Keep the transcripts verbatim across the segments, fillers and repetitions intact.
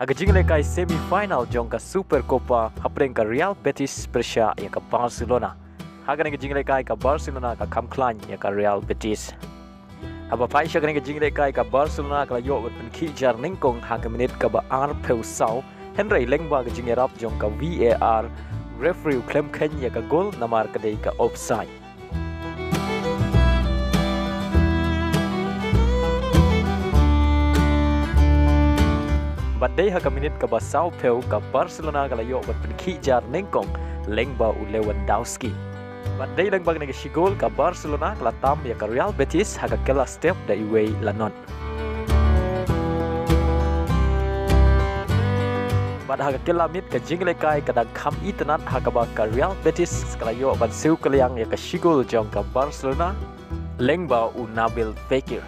Ha ka jingïalehkai semi final jong ka Super Copa hapdeng ka Real Betis pyrshah ïa ka Barcelona. Ha kane ka jingïalehkai ka Barcelona ka kham khlaiñ ïa ka Real Betis. Haba phai sha kane ka jingïalehkai ka Barcelona ka la ïoh ban pynkhih jar nyngkong ha ka minit kaba arphew saw, hynrei lyngba ka jingïarap jong ka VAR, referee u khlem kheiñ ïa ka gol namar ka dei ka offside. Bad dei ha ka minit kaba sawphew ka Barcelona ka la ïoh ban pynkhih jar nyngkong lyngba u Lewandowski. Bad dei lyngba kane ka shi gol ka Barcelona ka la tam ïa ka Real Betis ha ka kylla step da iwei la nod. Bad ha ka kylla miet ka jingïalehkai ka dang kham itynnad ha kaba ka Real Betis ka la ïoh ban siew kylliang ïa ka shi gol jong ka Barcelona lyngba u Nabil Fekir.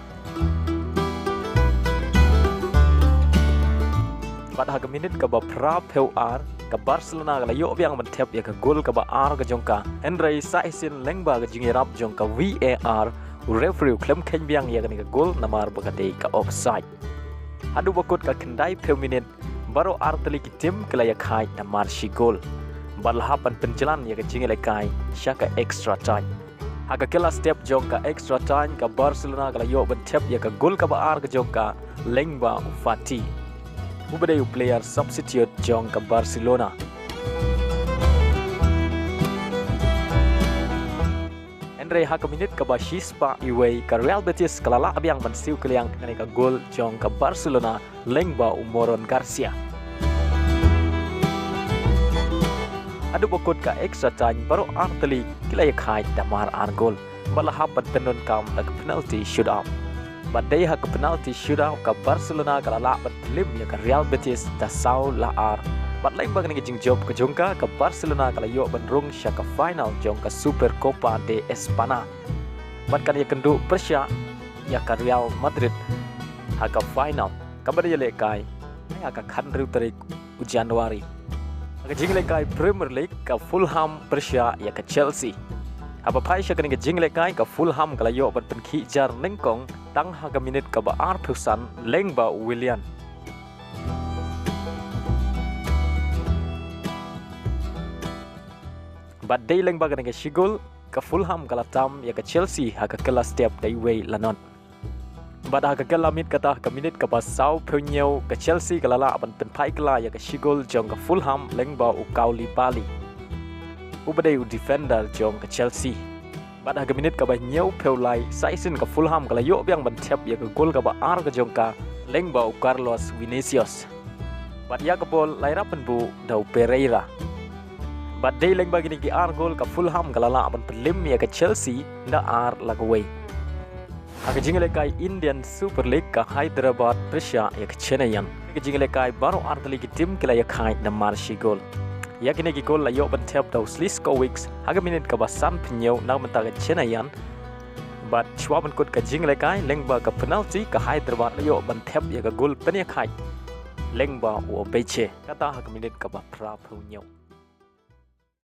Bad ha ka minit kaba phraphew ar ka Barcelona ka la ïoh biang ban thep ïa ka gol kaba ar ka jong ka, hynrei sa shisien lyngba ka jingïarap jong ka VAR u referee u khlem kheiñ biang ïa kane ka gol namar ba ka dei ka offside. Haduh ba kut ka khyndaiphew minit, baroh artylli ki tim ki la ïakhaid namar shi gol bad la hap ban pynjlan ïa ka jingïalehkai sha ka extra time. Ha ka kylla step jong ka extra time ka Barcelona ka la ïoh ban thep ïa ka gol kaba ar ka jong ka lyngba u Fati, uba dei u player substitute jong ka Barcelona. Hynrei ha ka minit kaba shispah iwei ka Real Betis ka la lah biang ban siew kylliang kane ka gol jong ka Barcelona lyngba u Moron Garcia. Haduh ba kut ka extra time baroh artylli ki la ïakhaid da mar ar gol bad la hap ban pyndonkam da ka penalty shootout. Bad dei ha ka penalty shootout ka Barcelona ka la lah ban pynlip ïa ka Real Betis da saw la ar. Bad lyngba kane ka jingjop ka jong ka ka Barcelona ka la ïoh ban rung sha ka final jong ka Super Copa de España. Bad kan ïakynduh pyrshah ïa ka Real Madrid ha ka final kaba dei ïalehkai ha ka khathynriew tarik u January. Ha ka jingïalehkai Premier League ka Fulham pyrshah ïa ka Chelsea. Haba phai sha kane ka jingïalehkai ka Fulham ka la ïoh ban pynkhih jar nyngkong tang ha ka minit kaba arphew san lyngba u Willian. Bad dei lyngba kane ka shi gol ka Fulham ka la tam ïa ka Chelsea ha ka kylla step da iwei la nod. Bad ha ka kylla miet kata ha ka minit kaba sawphew hynñiew ka Chelsea ka la lah ban pynphai kylla ïa ka shi gol jong ka Fulham lyngba u Koulibaly, uba dei u defender jong ka Chelsea. Bad ha ka minit kaba hynñiewphew lai sa shisien ka Fulham ka la ïoh biang ban thep ïa ka gol kaba ar ka jong ka lyngba u Carlos Vinicius. Bad ïa ka bol la ïarap ban buh da u Pereira. Bad dei lyngba kine ki ar gol ka Fulham ka la lah ban pynlip ïa ka Chelsea da ar la kawei. Ha ka jingïalehkai Indian Super League ka Hyderabad pyrshah ïa ka Chennaiyin. Ka jingïalehkai baroh artylli ki tim ki la ïakhaid da mar shi gol. Ïa kine ki gol la ïoh ban thep da u Slijkovic ha ka minit kaba sanphew hynñiew na ka bynta ka Chennaiyin. Bad shuwa ban kut ka jingïalehkai lyngba ka penalty ka Hyderabad la ïoh ban thep ïa ka gol pynïakhaid lyngba u Obeche kata ha ka minit kaba phraphew hynñiew.